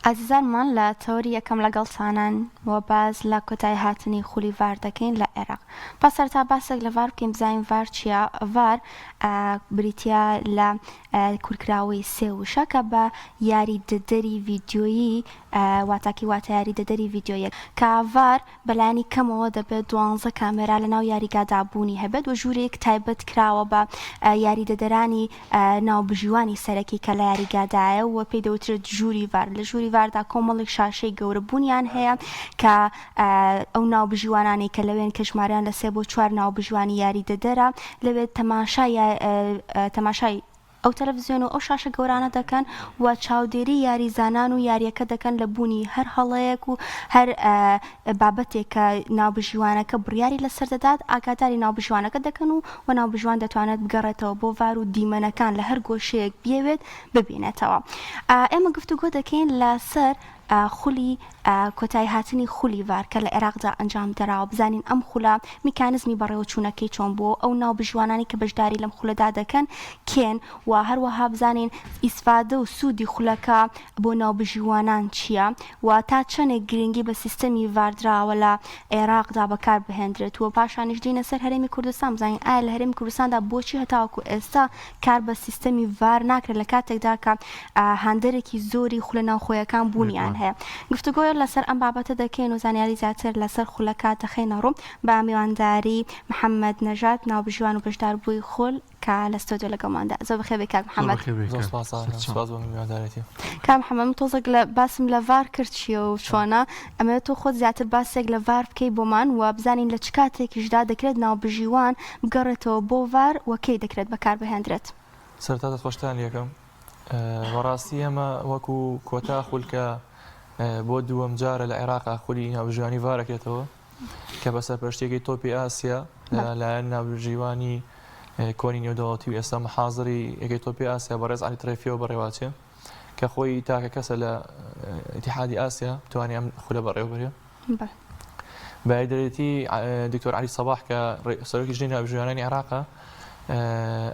ئازیزانمان لە تەوەری یەکەم لەگەڵتانان و باس لە کۆتایی هاتنی خولی ڤار دەکەین لە عێراق. با سەرەتا باسێک لە ڤار بکەین بزانین ڤار چییە؟ ڤار بریتییە لە کورتکراوەی سێ وشە کە بە یاریدەدەری ڤیدیۆیی واتاکەی واتە یاریدەدەری ڤیدیۆییە کە ڤار بەلایەنی کەمەوە دەبێت دوانزە کامێرا لەناو یاریگادا بوونی هەبێت و ژوورێک تایبەت کراوە بە یاریدەدەرانی ناوبژیوانی سەرەکی کە لە یاریگادایە و پێی دەوترێت ژووری ڤار. لە ژووری ڤاردا کۆمەڵێک شاشەی گەورە بوونیان هەیە کە ئەو ناوبژیوانانەی کە لەوێن کە ژمارەیان لە سێ بۆ چوار ناوبژیوانی یاریدەدەرە لەوێ تەماشای تەماشای ئەو تەلەفزیۆن و ئەو شاشە گەورانە دەکەن و چاودێری یاریزانان و یاریەکە دەکەن لە بوونی هەر هەڵەیەک و هەر بابەتێک کە ناوبژیوانەکە بڕیاری لەسەر دەدات ئاگاداری ناوبژیوانەکە دەکەن و و ناوبژیوان دەتوانێت بگەڕێتەوە بۆ ڤار و دیمەنەکان لە هەر گۆشەیەک بیەوێت ببینێتەوە. ئێمە گفتوگۆ دەکەین لەسەر خولی کۆتایی هاتنی خولی ڤار کە لە عێراقدا ئەنجام دراوە، بزانین ئەم خولە میکانزمی بەڕێوەچوونەکەی چۆن بووە و ئەو ناوبژیوانانەی کە بەشداری لەم خولەدا دەکەن کێن و هەروەها بزانین ئیسفادە و سوودی خولەکە بۆ ناوبژیوانان چییە و تا چەندێک گرنگی بە سیستەمی ڤار دراوە لە عێراقدا بەکار بهێندرێت و پاشانیش دێینە سەر هەرێمی کوردستان بزانین ئایا لە هەرێمی کوردستاندا بۆچی هەتاوەکو ئێستا کار بە سیستەمی ڤار ناکرێت لە کاتێکدا کە هاندەرێکی زۆری خولە ناوخۆیەکان بوونیان هەیە. گفتوگۆ لەسەر ئەم بابەتە دەکەین و زانیاری زیاتر لەسەر خولەکە دەخەینە ڕوو بە میوانداری محەممەد نەژاد ناوبژیوان و بەشداربووی خول کە لە ستۆدیۆ لەگەڵماندا. زۆر بەخێر بێی کاک محەممەد. زۆر سپاس سپاس بۆ میواندارێتی. کاک محەممەد من تۆزێک لە باسم لە ڤار کرد چییە و چۆنە، ئەمەوێت تۆ خۆت زیاتر باسێک لە ڤار بکەی بۆمان و بزانین لە چ کاتێکیشدا دەکرێت ناوبژیوان بگەڕێتەوە بۆ ڤار و کەی دەکرێت بەکاربهێندرێت؟ سەرەتا دەستخۆشتان لێکەم. بەڕاستی ئێمە وەکو کۆتا خول کە بۆ دووەم جارە لە عێراقا خولی ناوبژیوانی ڤار ئەکرێتەوە کە بە سەرپەرشتیەکەی تۆپی ئاسیا لەلایەن ناوبژیوانی کۆنی نێودەوڵەتی و ئێستا محازری یەکەی تۆپی ئاسیا بەڕێز عەلی ترێفیەوە بەڕێواچێ کە خۆی تاکە کەسە لە ئیتیحادی ئاسیا توانی ئەم خولە بەڕێوەبەرێ. بە یاریدەرێتی دکتۆر عەلی سەباح کە سەرۆکی ژنی ناوبژیوانانی عێراقە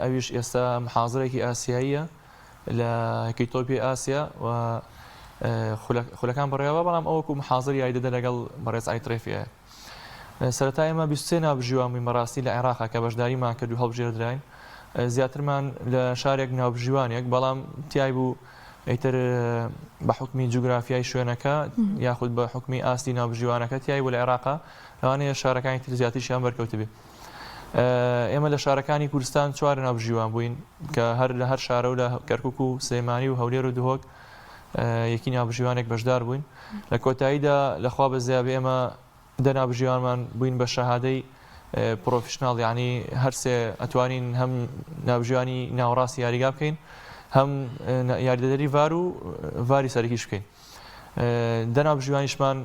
ئەویش ئێستا محازرێکی ئاسیاییە لە یەکەی تۆپی ئاسیا و خولەکان بەڕێوە بەڵام ئەوەکو محازر یاریدەدە لەگەڵ بەڕێز عەلی ترێفیە. سەرەتا ئێمە 23 ناوبژیوان بووین بەڕاستی لە عێراقا کە بەشداریمان کرد و هەڵبژێردراین زیاترمان لە شارێک ناوبژیوانێک بەڵام تای بوو ئیتر بە حوکمی جوگرافیای شوێنەکە یاخود بە حوکمی ئاستی ناوبژیوانەکە تیای بوو لە عێراقا لەوانەیە شارەکانی تر زیاتریشیان بەرکەوتبێ. ئێمە لە شارەکانی کوردستان چوار ناوبژیوان بووین کە هەر لە هەر شارە و لە کەرکک و سلێمانی و هەولێر و دهۆک یەکی ناوبژیوانێک بەشدار بووین لە کۆتاییدا لەخوا بەزیابێ ئێمە دە ناوبژیوانمان بووین بە شەهادەی professional یانی هەرسێ ئەتوانین هەم ناوبژیوانی ناوەڕاستی یاریگا بکەین هەم یاریدەدەری ڤار و ڤاری سەرەکیش بکەین دە ناوبژیوانیشمان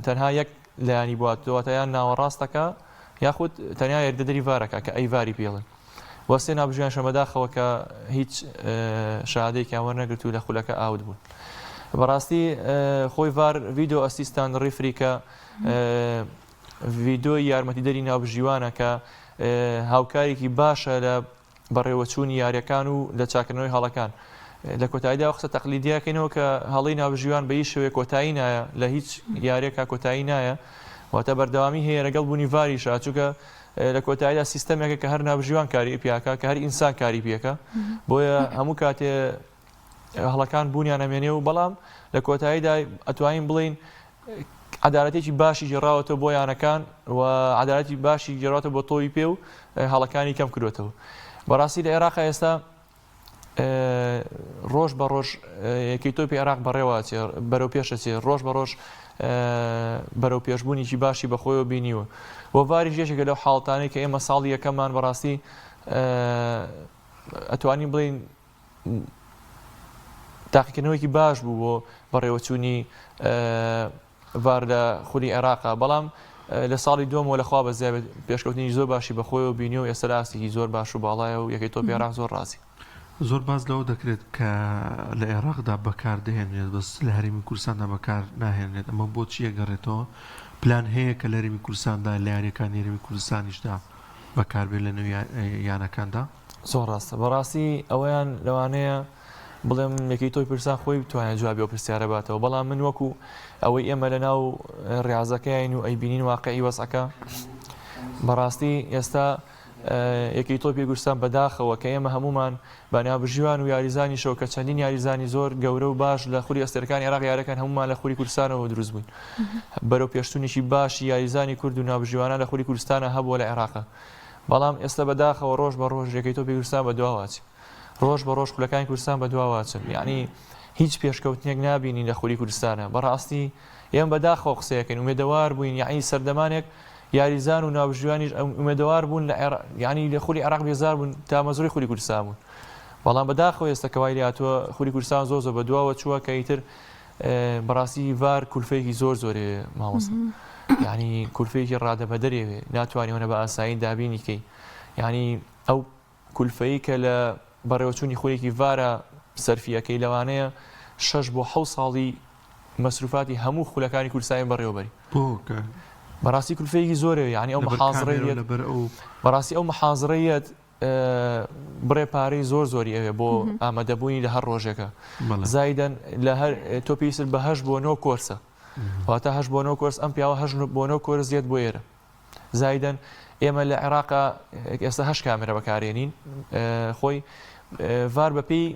تەنها یەک لایانی بوات واتە یان ناوەڕاستەکە یاخود تەنیا یاریدەدەری ڤارەکە کە ئەی ڤاری پێڵن وە سێ ناوبژیوانیشە بەداخەوە کە هیچ شەهادەیەکیان وەرنەگرت و لە خولەکە out بوون. بەڕاستی خۆی ڤار video assistant referee کە ڤیدۆی یارمەتیدەری ناوبژیوانە کە هاوکارێکی باشە لە بەڕێوەچوونی یاریەکان و لە چاکردنەوەی هەڵەکان. لە کۆتاییدا قسە تەقلیدیەکەینەوە کە هەڵەی ناوبژیوان بە هیچ شێوەیەک کۆتایی نایە لە هیچ یاریەکە کۆتایی نایە واتە بەردەوامی هەیە لەگەڵ بوونی ڤاریشە چونکە لە کۆتاییدا سیستەمێکە کە هەر ناوبژیوان کاری پیاکە کە هەر ئینسان کاری پێکە بۆیە هەموو کاتێ هەڵەکان بوونیان ئەمێنێ و بەڵام لە کۆتاییدا ئەتوانین بڵین عدالەتێکی باشی گێڕاوەتەوە بۆ یانەکان و عدالەتی باشی گێڕاتەوە بۆ تۆی پێ و هەڵەکانی کەم کردوێتەوە بەڕاستی لە عێراق ئێستا ڕۆژ بە ڕۆژ یەکەی تۆپی عێراق بەڕێوەچێ بەرەو پێشەچێ ڕۆژ بە ڕۆژ بەرەو پێشبوونێکی باشی بەخۆیەوە بینیوە و ڤاریش یەکێکە لەو حاڵتانەی کە ئێمە ساڵی یەکەممان بەڕاستی ئەتوانین بڵین تاقیکردنەوەیکی باش بوو بۆ بەڕێوەچوونی ڤار لە خولی عێراقا، بەڵام لە ساڵی دووەمەوە لە خوا بەزیاد بێت پێشکەوتنی زۆر باشی بەخۆیەوە بینیوە و ئێستا لە ئاستێکی زۆر باش و باڵایە و یەکەی تۆپی عێراق زۆر ڕازیە. زۆر باس لەوە دەکرێت کە لە عێراقدا بەکار دەهێنرێت بەس لە هەرێمی کوردستاندا بەکار ناهێنرێت ئەمە بۆچی ئەگەڕێتەوە؟ پلان هەیە کە لە هەرێمی کوردستاندا لە یاریەکانی هەرێمی کوردستانیشدا بەکاربێت لە نێو یانەکاندا؟ زۆر ڕاستە بەڕاستی ئەوەیان لەوانەیە. بڵێم یەکەی تۆی پرسان خۆی بتوانێت جوابی ئەو پرسیارە باتەوە بەڵام من وەکو ئەوەی ئێمە لە ناو ڕاضەکەین و ئەیبینین واقعی وەزعەکە بەڕاستی ئێستا یەکەی تۆپی کوردستان بەداخەوە کە ئێمە هەمومان بە ناوبژیوان و یاریزانیشەوە کە چەندین یاریزانی زۆر گەورە و باش لە خولی ئەستێرەکانی عێراق یارەکان هەمومان لە خولی کوردستانەوە دروست بووین بەرەو پێشتونێکی باشی یاریزانی کورد و ناوبژیوانان لە خولی کوردستانە هەبووە لە عێراق بەڵام ئێستا بەداخەوە ڕۆژ بە ڕۆژ یەکەی تۆپی کوردستان بە دواوە ڕۆژ بە ڕۆژ خولەکانی کوردستان بە دواوە چن یعنی هیچ پێشکەوتنێک نابینین لە خولی کوردستانە بەڕاستی ئێمە بەداخەوە قسەیەکەین ئومێدەوار بووین یعنی سەردەمانێک یاریزان و ناوبژیوانیش ئومێدەوار بوون لە یعنی لە خولی عێراق بێزار بوون تامەزرۆی خولی کوردستان بوون بەڵام بەداخەوە ئێستا کە وای لێهاتووە خولی کوردستان زۆر زۆر بە دواوە چووە کە ئیتر بەڕاستی ڤار کولفەیەکی زۆر زۆرێ مامۆستا یعنی کولفەیەکی ڕادەبەدەرێ ناتوانانی ئەوەنە بە ئاسایی دابینی کەی یعنی ئەو کولفەی کە لە بەڕێوەچوونی خولێکی ڤارە سەرفیەکەی لەوانەیە شەش بۆ حەوت ساڵی مەسروفاتی هەموو خولەکانی کوردستانی بەڕێوەبەری. بۆ کە؟ بەڕاستی کولفەیەکی زۆرە یعنی ئەو لەبەر محازڕەی کامێرە و یەت لەبەر ئەو بەڕاستی ئەو محازڕەیەت بڕێ پارەی زۆر زۆری ئەوێ بۆ ئامادەبوونی لە هەر ڕۆژێکە بەڵێ. زایدەن لە هەر تۆ پێویستت بە هەشت بۆ نۆ کۆرسە واتە هەشت بۆ نۆ کۆرس ئەم پیاوە هەشت بۆ نۆ کۆرس دێت بۆ ئێرە زایدەن ئێمە لە عێراقا ئێستا هەشت کامێرە بەکارێنین خۆی ڤار بەپێی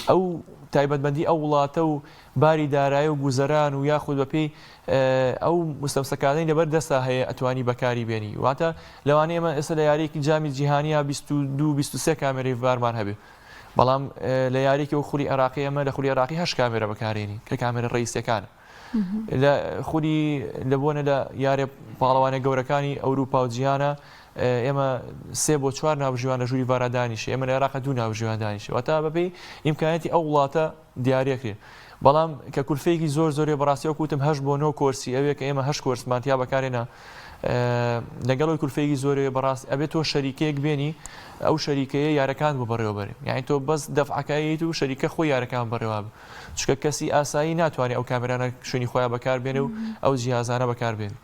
ئەو تایبەتمەندی ئەو وڵاتە و باری دارایی و گوزەران و یاخود بەپێی ئەو مستەمسەکانەی لەبەر دەستا هەیە ئەتوانی بەکاری بێنی واتە لەوانەیە ئێمە ئێستا لە یاریەکی جامی جیهانیە 22 23 کامێرەی ڤارمان هەبێ بەڵام لە یاریەکی و خولی عێراقی ئێمە لە خولی عێراقی هەشت کامێرە بەکارێنی کە کامێرە ڕئیسیەکانە لە خولی لە بۆنە لە یارێ پاڵەوانە گەورەکانی ئەوروپا و جیهانە ئێمە سێ بۆ چوار ناوبژیوان لە ژووری ڤارا دانیشێ ئێمە لە عێراق دوو ناوبژیوان دانیشێ واتە بەپێی ئیمکانیەتی ئەو وڵاتە دیارەکرێ بەڵام کە کولفەیەکی زۆر زۆرێ بەڕاستی وەکو وتم هەشت بۆ نۆ کۆرسی ئەوێ کە ئێمە هەشت کۆرسمان تیا بەکارێنا لەگەڵ ئەوی کولفەیەکی زۆرێ بەڕاست ئەبێت تۆ شەریکەیەک بێنی ئەو شەریکەیە یارەکان بۆ بەڕێوەبەرێ یعنی تۆ بەس دەفعەکەیت و شەریکە خۆی یارەکان بەڕێوە چونکە کەسی ئاسایی ناتوانێت ئەو کامێرانە شوێنی خۆیان بەکاربێنێ و ئەو جیهازانە بەکاربێنێ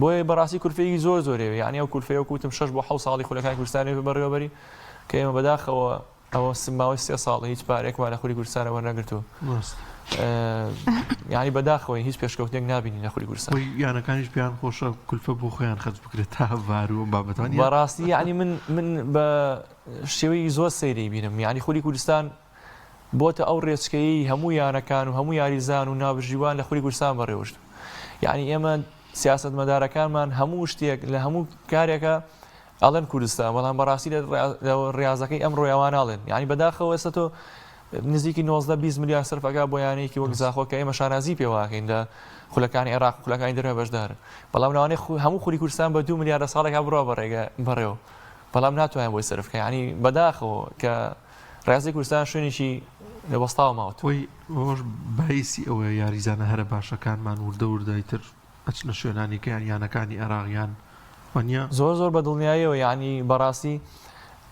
بۆیە بەڕاستی کولفەیەکی زۆر زۆرێ یعنی ئەو کولفەیە وەکو وتم شەش بۆ حەوت ساڵی خولەکانی کوردستانی بەڕێوەبەری کە ئێمە بەداخەوە ئەوە ماوەی سێ ساڵە هیچ پارێکمان لە خولی کوردستانە وەرنەگرتووە یعنی بەداخەوەی هیچ پێشکەوتنێک نابینین لە خولی کوردستان یانەکانیش پێیان خۆشە کولفە بۆ خۆیان خەرج بکرێت تا ڤار و بابەتان بەڕاستی یعنی من من بە شێوەی زۆر سەیری بینم یعنی خولی کوردستان بۆتە ئەو ڕێچکەیەی هەموو یانەکان و هەموو یاریزان و ناوبژیوان لە خولی کوردستان بەڕێوەچوو. یانی ئێمە سیاسەتمەدارەکانمان هەموو شتێک لە هەموو کارێکە ئەڵێن کوردستان بەڵام بەڕاستی لە ڕاضەکەی ئەمڕۆ ئەوان ئاڵێن یانی بەداخەوە ئێستا تۆ نزیکی 19 20 ملیار سەرفەکە بۆ یانەیەکی وەک زاخۆ کە ئێمە شانازی پێواکەین لە خولەکانی عێراق خولەکانی دەرەوە بەشدارن بەڵام لەوانەیە هەموو خولی کوردستان بە 2 ملیار لە ساڵێکا بڕوا بەڕێگە بەڕێوە بەڵام ناتوانین بۆی سەرف کە یانی بەداخەوە کە ڕیازی کوردستان شوێنێکی لە وەستاوە ماوەتەوە. خۆی ئەوەش بایسی ئەوەیە یاریزانە هەرە باشەکانمان وردە وردە ئیتر ئەچنە شوێنانی کە یان یانەکانی عێراق یان وانیە؟ زۆر زۆر بە دڵنیاییەوە یانی بەڕاستی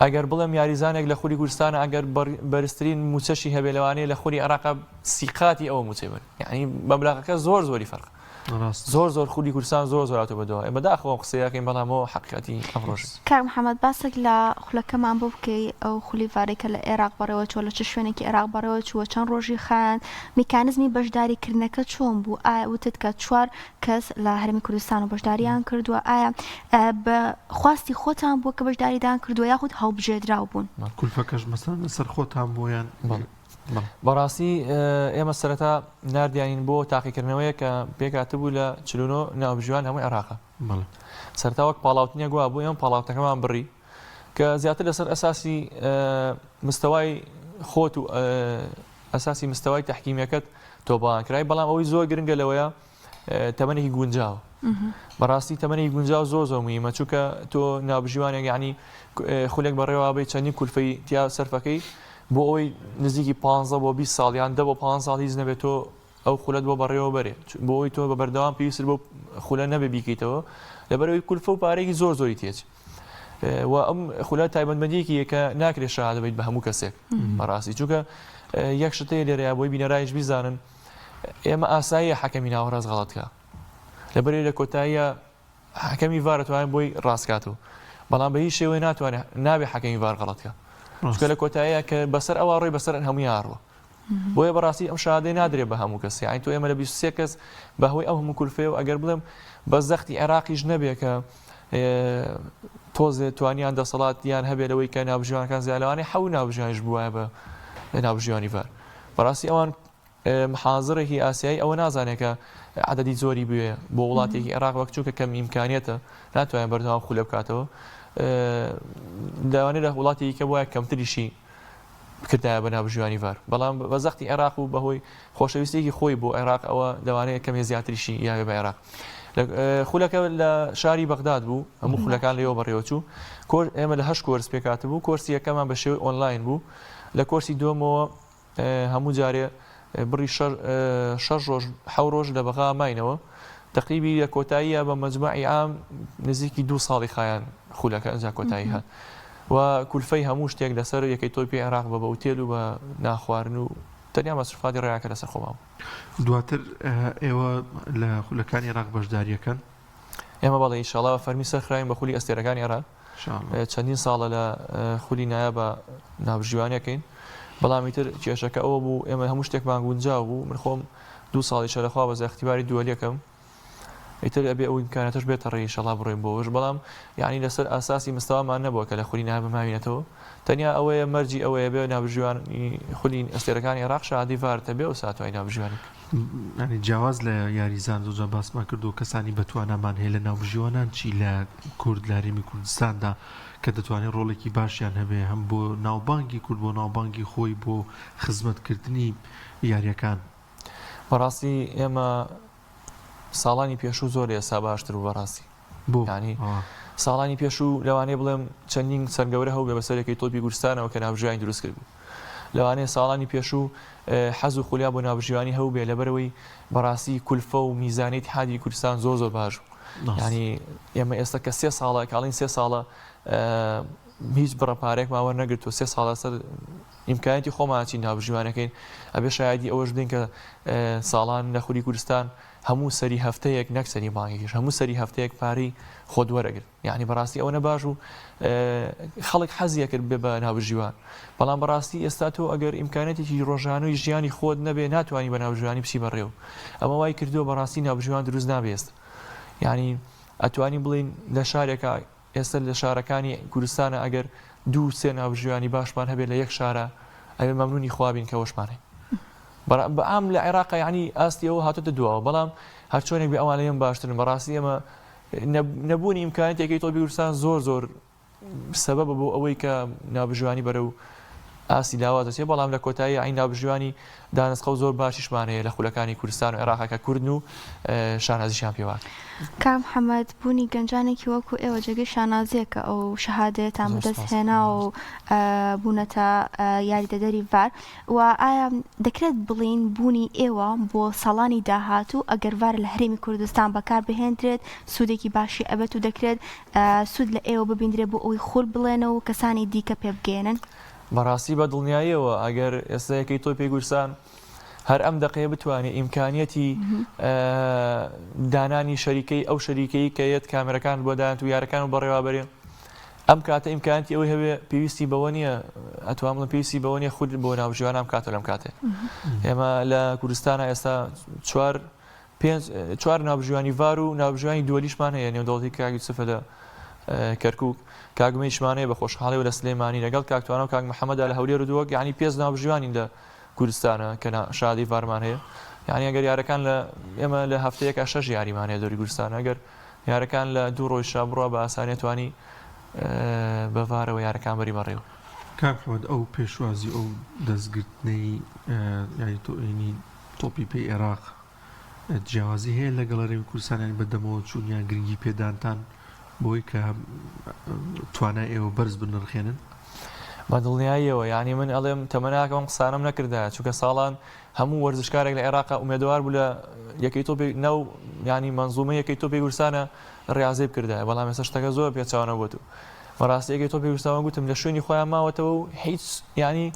ئەگەر بڵێم یاریزانێک لە خولی کوردستانە ئەگەر بەرزترین موچەشی هەبێ لەوانەیە لە خولی عێراقا سیقاتی ئەوە موچەی بن یانی مەبلەغەکە زۆر زۆری فەرق ڕاست. زۆر زۆر خولی کوردستان زۆر زۆر هاتووە بەدواوە ئێمە بەداخەوە ئەم قسەیە ئەکەین بەڵام ئەوە حەقیقەتی ئەمڕۆژە. کاک محمد باسێک لە خولەکەمان بۆ بکەی ئەو خولی ڤارەی کە لە ئێراق بەڕێوە چووە لە چ شوێنێکی ئێراق بەڕێوە چووە چەند ڕۆژی خایاند میکانزمی بەشداری کردنەکە چۆن بوو ئایا وتت کە چوار کەس لە هەرێمی کوردستان و بەشداریان کردووە ئایا بە خواستی خۆتان بووە کە بەشداریتان کردووە یاخود هەڵبژێردراو بوون؟ کولفەکەش مەسەلەن لەسەر خۆتان بووە یان بەڵێ. بەڕاستی ئێمە سەرەتا ناردیانین بۆ تاقیکردنەوەیەک کە پێکهاتبوو لە 49 ناوبژیوان هەموو عێراقە سەرەتا وەک پاڵاوتنێک وا بوو ئێمە پاڵاوتنەکەمان بڕی کە زیاتر لەسەر ئەساسی مستەوای خۆت و ئەساسی مستەوای تحکیمیەکەت تۆ بەڵام کرای بەڵام ئەوەی زۆر گرنگە لەوەیە تەمەنێکی گونجاو بەڕاستی تەمەنی گونجاو زۆر زۆر مهمە چونکە تۆ ناوبژیوانێک یعنی خولێک بەڕێوە بەی چەندین کولفەی تیا سەرفەکەی بۆ ئەوەی نزیکی 15 بۆ 20 ساڵ یان دە بۆ 15 ساڵ هیچ نەبێت تۆ ئەو خولەت بۆ بەڕێوە بەرێ بۆ ئەوەی تۆ بە بەردەوام پێویست بۆ خولە نەبێ بیکەیتەوە لەبەرەوەی کولفە و پارێکی زۆر زۆری تێچ و ئەم خولە تایبەتمەندیەکی یەکە ناکرێت شەهادە بیت بە هەموو کەسێک بەڕاستی چونکە یەک شتەیە لێرەیە بۆی بینەرایش بیزانن ئێمە ئاساییە حەکەمی ناوەڕاست غەڵەت کا لەبەرئەوەی لە کۆتاییە حەکەمی ڤار ئەتوانێت بۆی ڕاست کاتەوە بەڵام بە هیچ شێوەیە ناتوانێت نابێ حەکەمی ڤار غەڵەت کا. چونکە لە کۆتاییە کە بەسەر ئەوە ڕۆی بەسەر هەموویان ڕوە. بۆیە بەڕاستی ئەم شەهادەی نادرێ بە هەموو کەس یانی تۆ ئێمە لە 23 کەس بە هۆی ئەو هەموو کولفەیە و ئەگەر بڵێم بە زەختی عێراقیش نەبێ کە تۆزێ توانیان دەسەڵات یان هەبێ لەوەی کە ناوبژیوانەکان زیاد لەوانەیە حەو ناوبژیوانیش بوایە بە ناوبژیوانی ڤار بەڕاستی ئەوان حازڕێکی ئاسیایی ئەوە نازانێت کە عددی زۆری بوێ بۆ وڵاتێکی عێراق وەک چونکە کەم ئیمکانیەتە ناتوانێت بەردەوام خولە بکاتەوە لەوانەیە لە وڵاتی کە وایە کەمتریشی بکردایە بە ناوبژیوانی ڤار، بەڵام بە زەختی عێراق و بەهۆی خۆشەویستییەکی خۆی بۆ عێراق ئەوە لەوانەیە کەمێ زیاتریشی یاوێ بە عێراق. خولەکە لە شاری بەغداد بوو، هەموو خولەکان لێوە بەڕێوەچوو. ئێمە لە هەشت کۆرس پێکهاتبوو، کۆرسی یەکەمان بە شێوەی ئۆنلاین بوو، لە کۆرسی دووەمەوە هەموو جارێ بڕی شەش ڕۆژ حەو ڕۆژ لە بەغا ماینەوە تەقریبی لە کۆتاییە بە مەجمەعی عام نزیکی دوو ساڵی خایان خولەکە ئەنجا کۆتایی هات و کولفەی هەموو شتێک لەسەر یەکەی تۆپی عێراق بە بە ئوتێل و بە ناخوارن و تەنیا مەسروفاتی ڕێیاکە لەسەر خۆمان بوو. دواتر ئێوە لە خولەکانی عێراق بەشداریەکەن؟ ئێمە بەڵێ ئیشاڵا بە فەرمی سەرخراوین بە خولی ئەستێرەکانی عێراق. چەندین ساڵە لە خولی نایابا ناوبژیوانی ئەکەین بەڵام ئیتر کێشەکە ئەوە بوو ئێمە هەموو شتێکمان گونجاو بوو من خۆم دوو ساڵیشە لەخوا بەزە اختیباری دووەلیەکەم ئیتر ئەبێ ئەو ئیمکاناتەش بێتە ڕێ ئیشەڵا بڕۆین بۆش بەڵام یعنی لەسەر ئاساسی مستەوامان نەبووە کە لە خولی نایابە ماوینەتەوە تەنیا ئەوەیە مەرجی ئەوەیە بێ ناوبژیوانی خولی ئەستێرەکانی عێراق شادی ڤارتە بێ و ساتوای ناوبژیوانی یانی جیاواز لە یاریزان زۆر جار باسمان کردووە کەسانی بەتوانامان هەیە لە ناوبژیوانان چی لە کورد لە هەرێمی کوردستاندا کە دەتوانێت ڕۆڵێکی باشیان هەبێ هەم بۆ ناوبانگی کورد بۆ ناوبانگی خۆی بۆ خزمەتکردنی یاریەکان. بەڕاستی ئێمە ساڵانی پێشوو زۆر لە ئێستا باشتر بوو بەڕاستی بۆ یانی ساڵانی پێشوو لەوانەیە بڵێم چەندین سەرگەورە هەبوو بەسەر یەکەی تۆپی کوردستانەوە کە ناوبژیوانی دروست کردبوو لەوانەیە ساڵانی پێشوو حەز و خولیا بۆ ناوبژیوانی هەبووبێ لەبەرەوەی بەڕاستی کولفە و میزانی اتحادی کوردستان زۆر زۆر باش بوو ینی ئێمە ئێستا کە سێ ساڵە کاڵین سێ ساڵە هیچ بڕە پارێکمان وەرنەگرتووە سێ ساڵە سەر ئیمکانیەتی خۆمان چین ناوبژیوانەکەین ئەبێ شایەدی ئەوەش بدەین کە ساڵان لە خولی کوردستان هەموو سەری هەفتەیەک نەک سەری مانگێکیش هەموو سەری هەفتەیەک پارەی خۆت وەرەگرت یعنی بەڕاستی ئەوە نەباش و خەڵک حەزیە کرد بێ بە ناوبژیوان بەڵام بەڕاستی ئێستا تۆ ئەگەر ئیمکانێتێکی ڕۆژانەی ژیانی خۆت نەبێ ناتوانانی بە ناوبژیوانی بچی بەڕێو ئەمە وای کردووە بەڕاستی ناوبژیوان دروست نابێست یعنی ئەتوانی بڵین لە شارێکە ئێستا لە شارەکانی کوردستانە ئەگەر دوو سێ ناوبژیوانی باشمان هەبێت لە یەک شارە ئەوێ مەمنونی خوا بین کە وەشمان هەیە بە عام لە عێراق یعنی ئاستی ئەوە هاتۆتە دواوە بەڵام هەرچۆنێک بێ ئەوان لێم باشترن بەڕاستی ئێمە نەبوونی ئیمکانیەتێکی تۆپی کوردستان زۆر زۆر سەبەبە بۆ ئەوەی کە ناوبژیوانی بەرەو ئاستی لاواز دەچێت بەڵام لە کۆتایی عین ناوبژیوانی دانسقە و زۆر باشیشمان هەیە لە خولەکانی کوردستان و عێراق کە کوردن و شانازیشیان پێوە. کاک محمد بوونی گەنجانێکی وەکو ئێوە جێگەی شانازیە کە ئەو شەهادەیەتان زۆر بەدەست سپاس. هێناوە و بوونەتە یاریدەدەری ڤار و ئایا دەکرێت بڵێین بوونی ئێوە بۆ ساڵانی داهاتوو ئەگەر ڤار لە هەرێمی کوردستان بەکار بهێندرێت سوودێکی باشی ئەبێت و دەکرێت سوود لە ئێوە ببیندرێت بۆ ئەوەی خول بڵێنەوە و کەسانی دیکە پێ بگەیەنن؟ بەڕاستی بە دڵنیاییەوە ئەگەر ئێستا یەکەی تۆپی کوردستان هەر ئەم دەقەیە بتوانێ ئیمکانیەتی دانانی شەریکەی ئەو شەریکەی کە یەت کامێرەکان بۆ دانت و یارەکان و بەڕێوابەرێ ئەم کاتە ئیمکانتی ئەوەی هەبێ پێویستی بەوە نییە ئەتوان بڵێم پێویستی بەوە نییە خود بۆ ناوبژیوانان بکاتەوە لەم کاتێ ئێمە لە کوردستانە ئێستا چوار پێنج چوار ناوبژیوانی ڤار و ناوبژیوانی دووەلیشمان هەیە نێودەوڵەتی کاک یوسفە لە کەرکوک کاک ئومێدیشمان هەیە بە خۆشحاڵی و لە سلێمانی لەگەڵ کاک توانا و کاک محەممەدا لە هەولێر و دووەک یعنی پێنج ناوبژیوانین لە کوردستانە کە شادی ڤارمان هەیە یعنی ئەگەر یارەکان لە ئێمە لە هەفتەیەکە شەش یاریمان هەیە دەوری کوردستان ئەگەر یارەکان لە دوو ڕۆژ بڕوا بە ئاسانیە توانی بە ڤارەوە یارەکان بەری بەڕێوە. کاک محمد ئەو پێشوازی ئەو دەستگرتنەی یاری تۆ تۆپی پێی ئێراق جیاوازی هەیە لەگەڵ هەرێمی کوردستان یانی بە دەمەوە چوون یان گرنگی پێدانتان بۆی کە توانای ئێوە بەرز بنرخێنن؟ بە دڵنیاییەوە یانی من ئەڵێم تەمەناکەم ئەم قسانەم نەکردایە چونکە ساڵان هەموو وەرزشکارێک لە عێراق ئومێدەوار بوو لە یەکەی تۆپی ناو ینی مەنزومە یەکەی تۆپی کوردستانە ڕاضی بکردایە بەڵام ئێستا شتەکە زۆر پێچوانە بۆ تو بەڕاستی یەکەی تۆپی کوردستان گوتم لە شوێنی خۆیان ماوەتەوە و هیچ ینی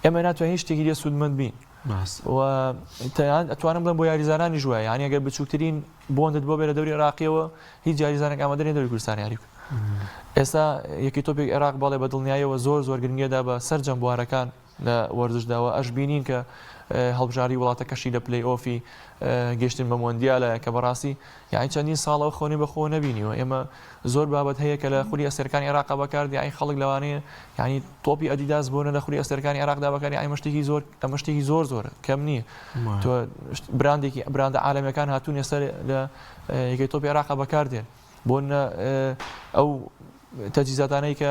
ئێمە ناتوانین هیچ شتێکی لێ سوودمەند بین و تەنانەت ئەتوانم بڵێم بۆ یاریزانانیش وایە یانی ئەگەر بچووکترین بۆندت بۆ بێ لە دەوری عێراقیەوە هیچ یاریزانێک ئامادە نیە دەوری کوردستان یاری بکە. ئێستا یەکی تۆپی عێراق بەڵێ بە دڵنیایەوە زۆر زۆر گرنگیدا بە سەرجەم بوارەکان لە وەرزشدا و ئەشبینین کە هەڵبژاردەی وڵاتەکەشی لە پلەی ئۆفی گەشتن بە مۆندیالە کە بەڕاستی یعنی چەندین ساڵە ئەو خەونەی بەخۆوە نەبینیوە ئێمە زۆر بابەت هەیە کە لە خولی ئەستێرەکانی عێراق بەکارد یعنی خەڵک لەوانەیە یعنی تۆپی ئەدیداس بۆنە لە خولی ئەستێرەکانی عێراقدا بەکار یعنی مشتێکی زۆر ئەمە شتێکی زۆر زۆر کەم نییە تۆ براندێکی براندە عالەمەکان هاتوون ئێستا لە یەکەی تۆپی عێراق بەکاردێن بۆ ئەو تەجهیزاتانەی کە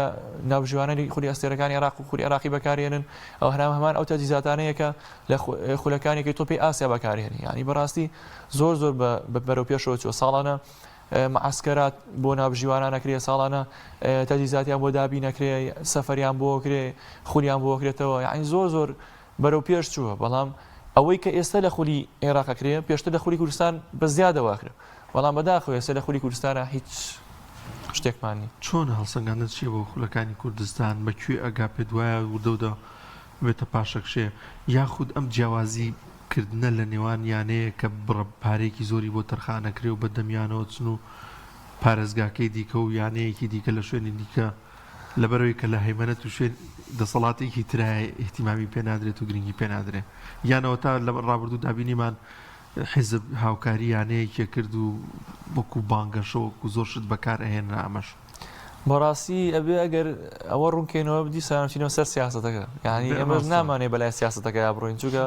ناوبژیوانانی خولی ئەستێرەکانی عێراق و خولی عێراقی بەکارهێنن ئەو هەرام هەمان ئەو تەجهیزاتانەیە کە لە خولەکانێکی تۆپی ئاسیا بەکارهێنی یعنی بەڕاستی زۆر زۆر بە بەرەو پێشەوە چوە ساڵانە معسکەرات بۆ ناوبژیوانان ئەکرێ ساڵانە تەجهیزاتیان بۆ دابین ئەکرێ سەفەریان بۆ کرێ خولیان بۆ کرێتەوە یعنی زۆر زۆر بەرەو پێش چووە بەڵام ئەوەی کە ئێستا لە خولی عێراق ئەکرێ پێشتر لە خولی کوردستان بە زیادەوە ئەکرێ بەڵام بەداخەوە ئێستا لە خولی کوردستانا هیچ شتێکمان نیە. چۆنە هەڵسەنگاندن چیە بۆ خولەکانی کوردستان بە کوێ ئەگا پێت وایە وردە وردە بێتە پاشەکشێ یاخود ئەم جیاوازی کردنە لە نێوان یانەیەک کە بڕە پارەیەکی زۆری بۆ تەرخان ئەکرێ و بە دەمیانەوە چن و پارێزگاکەی دیکە و یانەیەکی دیکە لە شوێنی دیکە لەبەرئەوەی کە لە هەیمەنەت و شوێن دەسەڵاتێکی ترایە ئیهتیمامی پێ نادرێت و گرنگی پێ نادرێ یان ئەوەتا لە ڕابردوودا بینیمان حیزب هاوکاری یانەیەکی کرد و وەکو بانگەشە وەکو زۆر شت بەکار ئەهێنرا ئەمەش. بەڕاستی ئەبێ ئەگەر ئەوە ڕوونکەینەوە دیسان بچینەوە سەر سیاسەتەکە یعنی ئێمە نامانێ بەلای سیاسەتەکەیا بڕۆین چونکە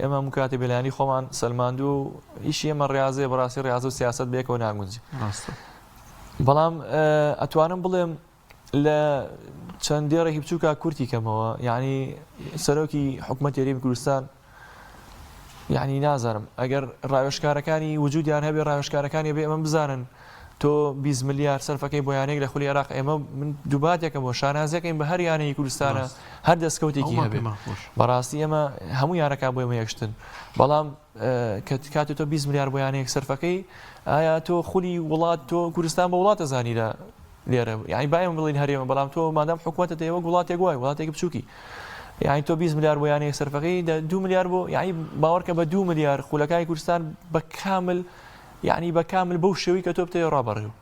ئێمە هەموو کاتێ بێلایەنی خۆمان سەلماندووە و ئیشی ئێمە ڕاضەیە بەڕاستی ڕاضە و سیاسەت بەیەکەوە ناگونجێ ڕاستە. بەڵام ئەتوانم بڵێم لە چەند دێڕێکی بچووکە کورتی کەمەوە یعنی سەرۆکی حکوومەت هەرێمی کوردستان یعنی نازانم ئەگەر ڕاوێژکارەکانی وجودیان هەبێ ڕاوێژکارەکانی بێ ئەمە بزانن تۆ 20 ملیار سەرفەکەی بۆ یانێک لە خولی عێراق ئێمە من دووباتێکم بۆ شانازیەکەین بە هەر یانەی کوردستانە هەر دەستکەوتێکی هەبێ بەڕاستی ئێمە هەموو یانەکان بۆ ئێمە یەکشتن بەڵام کە کاتێ تۆ 20 ملیار بۆ یانەیەک سەرفەکەی ئایا تۆ خولی وڵات تۆ کوردستان بە وڵاتە زانی لە لێرە یعنی با ئێمە بڵین هەرێمە بەڵام تۆ مادام حکوومەتە دەیە وەک وڵاتێک وای وڵاتێکی بچووکی یعنی تۆ 20 ملیار بۆ یانەیەک سەرفەکەی دە 2 ملیار بۆ یعنی باوەڕکە بە 2 ملیار خولەکانی کوردستان بە کامل یعنی بە کامل بەو شێوەی کە تۆ بتەوێ ڕابەڕێو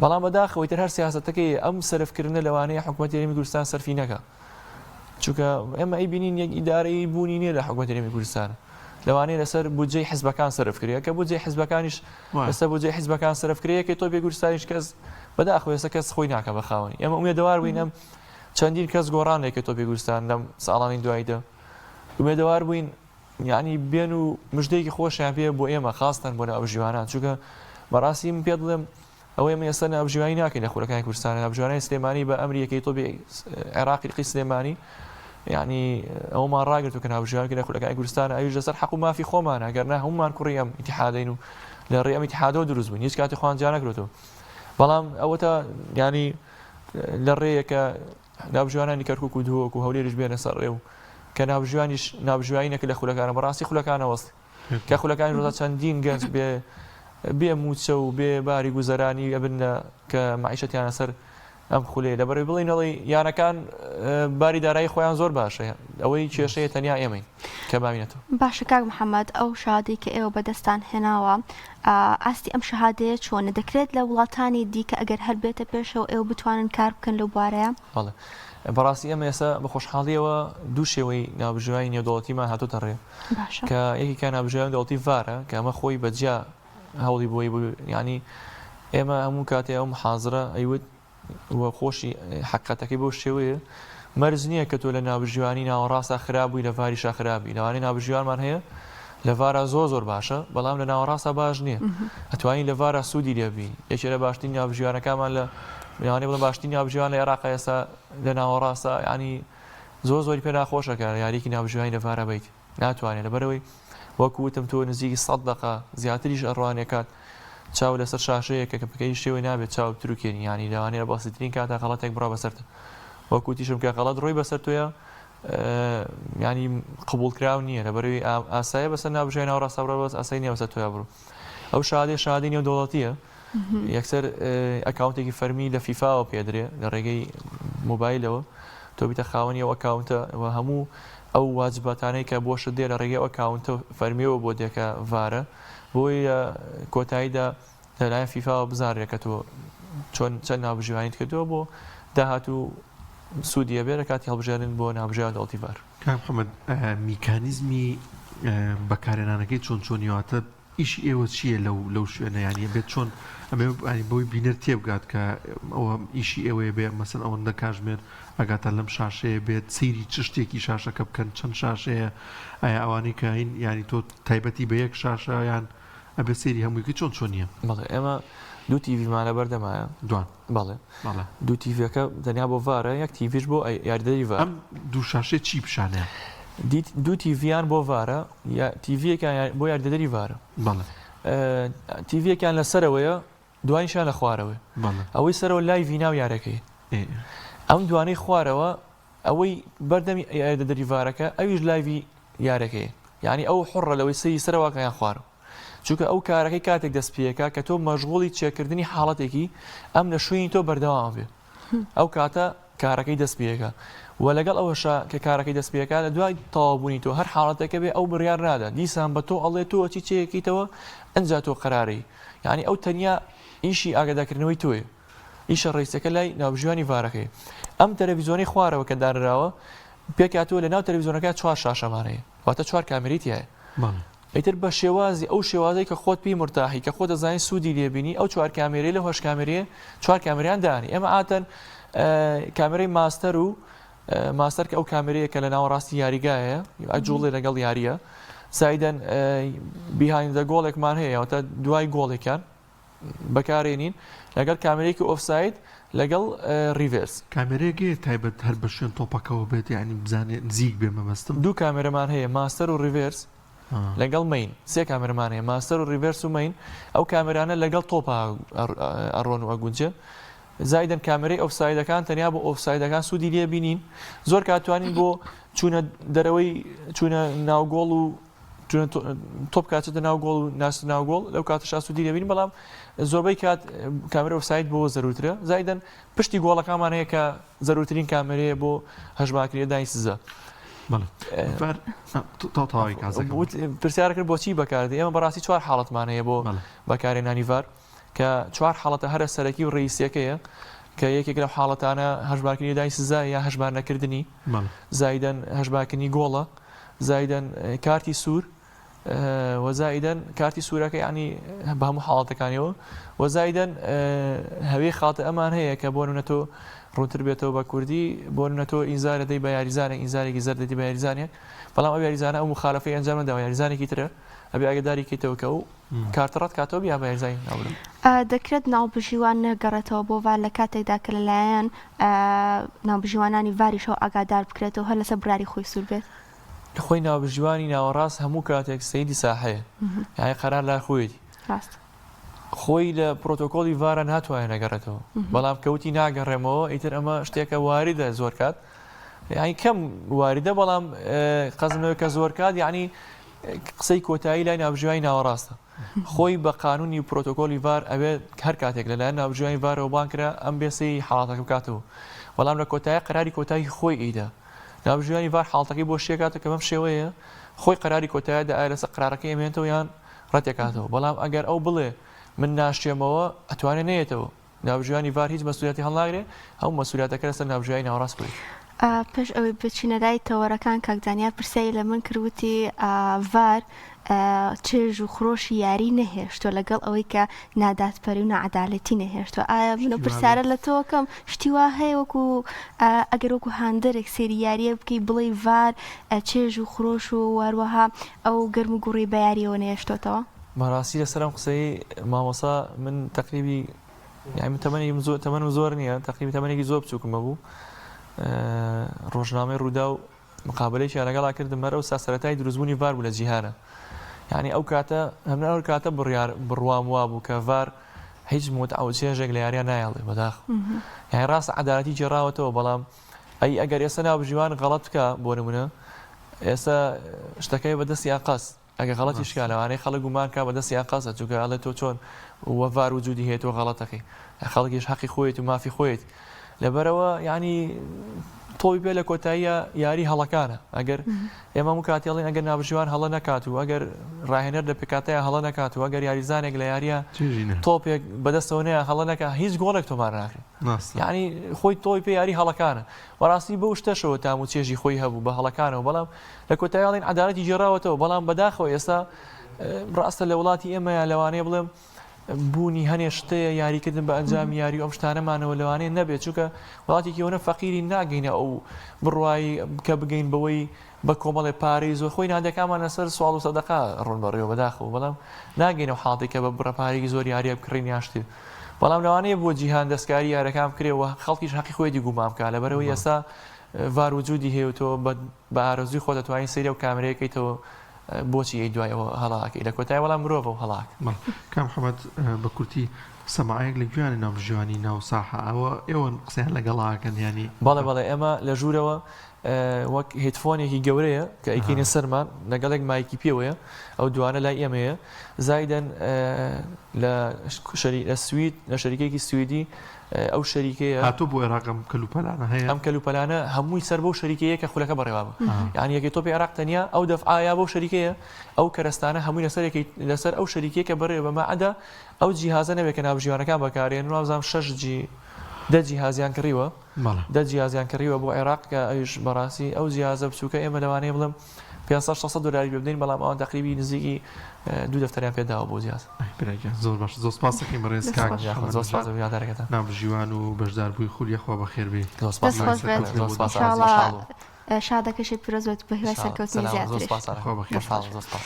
بەڵام بەداخەوەی تر هەر سیاسەتەکەی ئەم سەرفکردنە لەوانەیە حکوومەتی هەرێمی کوردستان سەرفی نەکا چونکە ئێمە ئەیبینین یەک ئیدارەی بوونی نییە لە حکوومەتی هەرێمی کوردستان لەوانەیە لەسەر بودجەی حزبەکان سەرف کرێ کە بودجەی حزبەکانیش لەسەر بودجەی حزبەکان سەرف کرێ یەکەی تۆپی کوردستانیش کەس بەداخەوە ئێستا کەس خۆی ناکە بە خاوەنی ئێمە ئومێدەوار بووین ئەم چەندین کەس گۆڕان لە یەکەی تۆپی کوردستان لەم ساڵانی دواییدا ئومێدەوار بووین یانی بێن و مژدەیەکی خۆشیان پێ بۆ ئێمە خاستەن بۆ ناوبژیوانان چونکە بەڕاستی من پێت بڵێم ئەوەی ئێمە ئێستا ناوبژیوانی ناکەین لە خولەکانی کوردستان ناوبژیوانانی سلێمانی بە ئەمری یەکەی تۆپی عێراقی لقی سلێمانی یعنی ئەومان ڕاگرتو کە ناوبژیوان لە خولەکانی کوردستان ئەویش لەسەر حەق و مافی خۆمانە گەر نا هەمومان کوڕی ئەم ئیتیحادین و لە ڕێ ئەم ئیتیحادەوە دروست بووین هیچ کاتی خۆیان جیا نەکرێتەوە بەڵام ئەوەتا یعنی لە ڕێیەکە ناوبژیوانانی کەرکوک و دهۆک و هەولێریش بێنە سەر ڕێ و کە ناوبژیوانیش ناوبژیوانی نەکرد لە خولەکانە بەڕاستی خولەکانە وەست کە خولەکانی ڕۆزا چەندین گەنج بێ بێ موچە و بێ باری گوزەرانی ئەبن لە کە معیشەتیانە سەر ئەم خولەیە لەبەرەوەی بڵێین ئەڵێی یانەکان باری دارایی خۆیان زۆر باشە ئەوەی کێشەیە تەنیا ئێمەین کە ماوینەتەوە. باشە کاک محمد ئەو شەهادەی کە ئێوە بەدەستتان هێناوە ئاستی ئەم شەهادەیە چۆنە دەکرێت لە وڵاتانی دیکە ئەگەر هەر بێتە پێشەوە ئێوە بتوانن کار بکەن لەو بوارەیە؟ بەڵێ بەڕاستی ئێمە ئێستا بە خۆشحاڵیەوە دوو شێوەی ناوبژیوانی نێودەوڵەتیمان هاتۆتە ڕێ باشە کە یەکێکیان ناوبژیوانی دەوڵەتی ڤارە کە ئەمە خۆی بە جیا هەوڵی بۆی بوو یانی ئێمە هەموو کاتێ ئەو محازرە ئەیوت و خۆشی حقیقەتەکەی بەو شێوەیە مەرج نییە کە تۆ لە ناوبژیوانی ناوەڕاستە خراپ بووی لە ڤاریشا خراپی لەوانەیە ناوبژیوانمان هەیە لە ڤارا زۆر زۆر باشە بەڵام لە ناوەڕاستە باش نییە ئەتوانی لە ڤارا سوودی لێبین یەکێ لە باشترین ناوبژیوانەکانمان لە لەوانەیە بڵێم باشترین ناوبژیوان لە عێراق ئێستا لە ناوەڕاستە ینی زۆر زۆری پێ ناخۆشە کە یاریکی ناوبژیوانی لە ڤارا بیت ناتوانێت لەبەرئەوەی وەک وتم تۆ نزیکی سەد دەقە زیاتریش ئەڕوانێ کات چاو لەسەر شاشەیەکە کە بکەی شێوەی نابێت چاو بتروکێنی یانی لەوانەیە لە بەسیترین کاتا غەڵەتێک بڕا بەسەرت وەک وتیشم کە غەڵەت ڕۆی بەسەر تۆیە ینی قبوڵکراو نییە لەبەرەوەی ئاسایە بەسەر ناوبژای ناوەڕاستە بڕا بەس ئاسایی نییە بەسەر تۆیا بڕۆ ئەو شادێ شادی نێودەوڵەتیە یەکسەر ئەکاونتێکی فەرمی لە فیفاوە پێدرێ لە ڕێگەی مۆبایلەوە تۆ بیتە خاوەنی ئەو ئەکاونتە و هەموو ئەو واجباتانەی کە بۆشت دێ لە ڕێگەی ئەو ئەکاونتە فەرمیەوە بۆ دێ کە ڤارە بۆی لە کۆتاییدا لەلایەن فیفاوە بزانرێ کە تۆ چۆن چەند ناوبژیوانیت کردووە بۆ داهاتوو سوودی هەبێ لە کاتی هەڵبژاردن بۆ ناوبژیوان دەوڵەتی ڤار. کاک محمد میکانیزمی بەکارهێنانەکەی چۆن چۆنیە واتە ئیشی ئێوە چییە لەو لەو شوێنە یانی ئەبێت چۆن ئەمێ ینی بۆی بینەر تێبگات کە ئەوە ئیشی ئێوەیە بێ مەسەن ئەوەندە کاژمێر ئاگاتان لەم شاشەیە بێت سەیری چ شتێکی شاشەکە بکەن چەند شاشەیە ئایا ئەوانەی کە هین یانی تۆ تایبەتی بە یەک شاشە یان ئەبێ سەیری هەمووی کەی چۆن چۆنیە؟ بەڵێ ئێمە دوو تیڤیمان لەبەردەمایە. دوان. بەڵێ. بەڵێ. دوو تیڤیەکە تەنیا بۆ ڤارە یەک تیڤیش بۆ یاریدەری ڤار. ئەم دوو شاشەیە چی پیشانەیە؟ دیت دوو تیڤیان بۆ ڤارە یا تیڤیەکان بۆ یاریدەدەری ڤارە. بەڵێ. تیڤیەکان لە سەرەوەیە دوانیشیان لە خوارەوەیە. بەڵێ. ئەوەی سەرەوە live ی ناو یارەکەیە. ئەم دوانەی خوارەوە ئەوەی بەردەمی یاریدەدەری ڤارەکە ئەویش live ی یارەکەیە یانی ئەو حوڕە لەوەی سەیری سەرەوە کە یان خوارەوە چونکە ئەو کارەکەی کاتێک دەست پێکا کە تۆ مەشغوڵی چێکردنی حاڵەتێکی ئەم لە شوێنی تۆ بەردەوام بێ ئەو کاتە کارەکەی دەست پێکا و لەگەڵ ئەوەشا کە کارەکەی دەست پێکا لە دوای تەواوبوونی تۆ هەر حاڵەتێکە بێ ئەو بڕیار نادا دیسان بە تۆ ئەڵێ تۆ ئەچی چێکیتەوە ئەنجا تۆ قەرارەی یعنی ئەو تەنیا ئیشی ئاگاداکردنەوەی تۆیە ئیشە ڕیسەکە لای ناوبژیوانی ڤارەکەی ئەم تەلەڤیزیۆنەی خوارەوە کە دانراوە پێکهاتووە لە ناو تەلەڤیزیۆنەکە چوار شاشەمان هەیە واتە چوار کامێرەی تایە ئیتر بە شێوازی ئەو شێوازەی کە خۆت پێی مرتاحی کە خۆت دەزانی سوودی لێبینی ئەو چوار کامێرەی لەو هەشت کامێرەیە چوار کامێریان دانی ئێمە عاتەن کامێرەی ماستەر و ماستەر کە ئەو کامێرەیە کە لە ناوەڕاستی یاریگایە ئەجوڵێ لەگەڵ یاریە زایدەن behind the گۆڵێکمان هەیە واتە دوای گۆڵێکیان بەکارێنین لەگەڵ کامێرەیەکی ئۆفساید لەگەڵ reverse. کامێرەیەک هەیە تایبەت هەر بە شوێن تۆپەکەوە بێت یانی بزانێ نزیک بێ مەبەستم. دوو کامێرەمان هەیە ماستەر و reverse لەگەڵ main سێ کامێرەمان هەیە ماستەر و reverse و main ئەو کامێرانە لەگەڵ تۆپا ئەڕۆن و ئەگونجێن زایدەن کامێرەی ئۆفسایدەکان تەنیا بۆ ئۆفسایدەکان سوودی لێ بینین زۆر کات توانین بۆ چوونە دەرەوەی چوونە ناو گۆڵ و تۆپ کاچێتە ناو گۆڵ و ناچێتە ناو گۆڵ لەو کاتەشا سوودی دەبین بەڵام زۆربەی کات کامێرە ئۆفساید بۆ زەروترە زایدەن پشتی گۆڵەکانمان هەیە کە زەروترین کامێرەیە بۆ هەژمارکردنی دانی سزا. پرسیارە کرد بۆچی بەکاردێ ئێمە بەڕاستی چوار حاڵەتمان هەیە بۆ بەکارهێنانی ڤار کە چوار حاڵەتە هەرە سەرەکی و ڕئیسیەکەیە کە یەکێک لەو حاڵەتانە هەژمارکردنی دانی سزا یا هەژمار نەکردنی زایدەن هەژمارکردنی گۆڵە زایدەن کارتی سوور و زائیدەن کارتی سوورەکە یعنی بە هەموو حاڵەتەکانیەوە و زائیدەن هەوێی خاتە ئەمان هەیە کە بۆ نمونە تۆ ڕوونتر بێتەوە بە کوردی بۆ نمونە تۆ ئینزار دەی بە یاریزانێک ئینزارێکی زەرد دەدی بە یاریزانێک بەڵام ئەو یاریزانە ئەو مخالفەی ئەنجام نەداوە یاریزانێکی ترە ئەبێ ئاگداری کەیتەوە کە ئەو کارتە ڕەت کاتەوە بیا بە یاریزانی ناوبرا. دەکرێت ناوبژیوان نەگەڕێتەوە بۆ ڤار لە کاتێکدا کە لەلایەن ناوبژیوانانی ڤاریشەوە ئاگادار بکرێتەوە هەر لەسەر بڕیاری خۆی سوور بێت؟ خۆی ناوبژیوانی ناوەڕاست هەموو کاتێک سەیدی ساحەیە یانی قەرار لای خۆیەتی. ڕاستە. خۆی لە پرۆتۆکۆلی ڤارە ناتوانێت نەگەڕێتەوە بەڵام کەوتی ناگەڕێمەوە ئیتر ئەمە شتێکە واریدە زۆر کات یعنی کەم واریدە بەڵام قەزمەوە کە زۆر کات یعنی قسەی کۆتایی لای ناوبژیوانی ناوەڕاستە. خۆی بە قانونی و پرۆتۆکۆلی ڤار ئەبێ هەر کاتێک لەلایەن ناوبژیوانی ڤارەوە بانگ کرا ئەم بێ سەیری حاڵەتەکە بکاتەوە بەڵام لە کۆتایی قەراری کۆتایی خۆی ئەیدا ناوبژیوانی ڤار حاڵەتەکەی بۆ شیەکاتەوە کە بەم شێوەیە خۆی قەراری کۆتایی دا ئایا لەسەر قەرارەکەی ئەمێنێتەوە یان ڕەتێکاتەوە بەڵام ئەگەر ئەو بڵێ من ناشێمەوە ئەتوانێ نەیەتەوە ناوبژیوانی ڤار هیچ مەسولیاتی هەڵناگرێ، هەموو مەسولیاتەکە لەسەر ناوبژیوانی ناوەڕاست خۆیەتی. پێش ئەوەی بچینە لای تەوەرەکان کاک دانیار پرسیاری لە من کرد وتی ڤار چێژ و خرۆشی یاری نەهێشتوە لەگەڵ ئەوەی کە نادادپەری و ناعەدالەتی نەهێشتوە ئایا من ئەو پرسیارە لە تۆ کەم شتی وا هەیە وەکو ئەگەر وەکو هاندەرێک سەیری یاریە بکەی بڵێی ڤار چێژ و خرۆش و هەروەها ئەو گەرم و گوڕی بە یاریەوە نەهێشتۆتەوە؟ بەڕاستی لەسەر ئەم قسەی مامۆستا من تەقریبی یانی من تەمەنی زۆر تەمەنم زۆر نییە تەقریبی تەمەنێکی زۆر بچووکم هەبوو ڕۆژنامەی ڕووداو مقابلەیەکیان لەگەڵا کردم هەر ئەوسا سەرەتای دروستبوونی ڤار بوو لە جیهانە یعنی ئەو کاتە هەمن ئەو کاتە بڕیار بڕوام وابوو کە ڤار هیچ متعە و چێژێک لە یاریان نایەڵێ بەداخ یعنی ڕاستە عەدالەتی گێڕاوەتەوە بەڵام ئەی ئەگەر ئێستا ناوبژیوان غەڵەت بکە بۆ نمونە ئێستا شتەکەی بەدەستی ئەقەس ئەگەر غەڵەتیش کا لەوانەیە خەڵک گومان کا بە دەستی ئەنقەستە چونکە ئەڵێ تۆ چۆن وە ڤار وجودی هەیە تۆ غەڵەتەکەی خەڵکیش حەقی خۆیەتی و مافی خۆیەتی لەبەرئەوە یانی. تۆپی پێ لە کۆتاییە یاری هەڵەکانە ئەگەر ئێمە هەموو کاتی ئەڵێن ئەگەر نابژیوان هەڵە نەکات و ئەگەر ڕاهێنەر لە پێکاتەیە هەڵە نەکات و ئەگەر یاریزانێک لە یاریە تۆپێک بەدەستەوە نەیە هەڵە نەکە هیچ گۆڵێک تۆمار ناکرێت یعنی خۆی تۆی پێ یاری هەڵەکانە بەڕاستی بەو شتەشەوە تام و چێژی خۆی هەبوو بە هەڵەکانەوە بەڵام لە کۆتایی ئەڵێن عەدالەتی گێڕاوەتەوە بەڵام بەداخەوە ئێستا ڕاستە لە وڵاتی ئێمەیە لەوانەیە بڵێم بوونی هەنێ شتەیە یاریکردن بە ئەنجامی یاری و ئەم شتانەمانەوە لەوانەیە نەبێت چونکە وڵاتێکی ئەوەنە فەقیری ناگەینە ئەو بڕوایی کە بگەین بەوەی بە کۆمەڵێ پارەی زۆر خۆی نادەکامان لەسەر سواڵ و سەدەقا ڕوون بەڕێوە بەداخەوە بەڵام ناگەینە ئەو حاڵەتێک کە بە بڕە پارەیەکی زۆر یاریە بکڕین یان شتێ بەڵام لەوانەیە بۆ جیهان دەستکاری یارەکان بکرێ و خەڵکیش حەقی خۆیەتی گومان بکا لەبەرئەوەی ئێستا ڤار وجودی هەیە و تۆ بە بە ئارەزووی خۆت دەتوانی سەیری ئەو کامێرەیە کەیتەوە بۆچی ئەی دوای ئەوە هەڵە ئەکەی لە کۆتای وەڵام مرۆڤە و هەڵە ئەکا. بەڵێ کاک محمد بە کورتی سەماعەیەک لە گوێیانە ناوبژیوانی ناو ساحە ئەوە ئێوەن قسەیان لەگەڵا ئەکەن یانی؟ بەڵێ بەڵێ ئێمە لە ژوورەوە وەک headphone ێکی گەورەیە کە ئەیکەینە سەرمان لەگەڵێک مایکی پێوەیە ئەو دوانە لای ئێمەیە زایدەن لە شەری لە سوید لە شەریکێکی سویدی ئەو شەریکەیە. هاتووە بۆ ئێراق ئەم کەلوپەلانە هەیە؟ ئەم کەلوپەلانە هەمووی سەر بەو شەریکەیە کە خولەکە بەڕێوە بوو. یانی یەکەی تۆپی عێراق تەنیا ئەو دەفعە یا بەو شەریکەیە ئەو کەرەستانە هەمووی لەسەر یەکەی لەسەر ئەو شەریکەیە کە بەڕێوە بە ماعەدا ئەو جیهازە نەبێت کە ناوبژیوانەکان بەکارێنن وابزانم شەش جی دە جیهازیان کڕیوە دە جیازیان کڕیوە بۆ عێراق کە ئەویش بەڕاستی ئەو جیازە بچووکە ئێمە لەوانەیە بڵێم 500 600 دۆلاری پێ بدەین بەڵام ئەوان تقریبی نزیکی دوو دەفتەریان پێ داوە بۆ جیاز. ئەی برا گیان زۆر باش زۆر سپاس دەکەین بەڕێز کاک محمد زۆر سپاس بە ناوبژیوان و بەشداربووی خول یەخوا بەخێر بێی. زۆر سپاس دەست خۆش بێت زۆر سپاس ئینشاڵڵا شادەکەشی پیرۆز بێت بە هیوای سەرکەوتنی زیاتریش. خوا بەخێر. زۆر سپاس.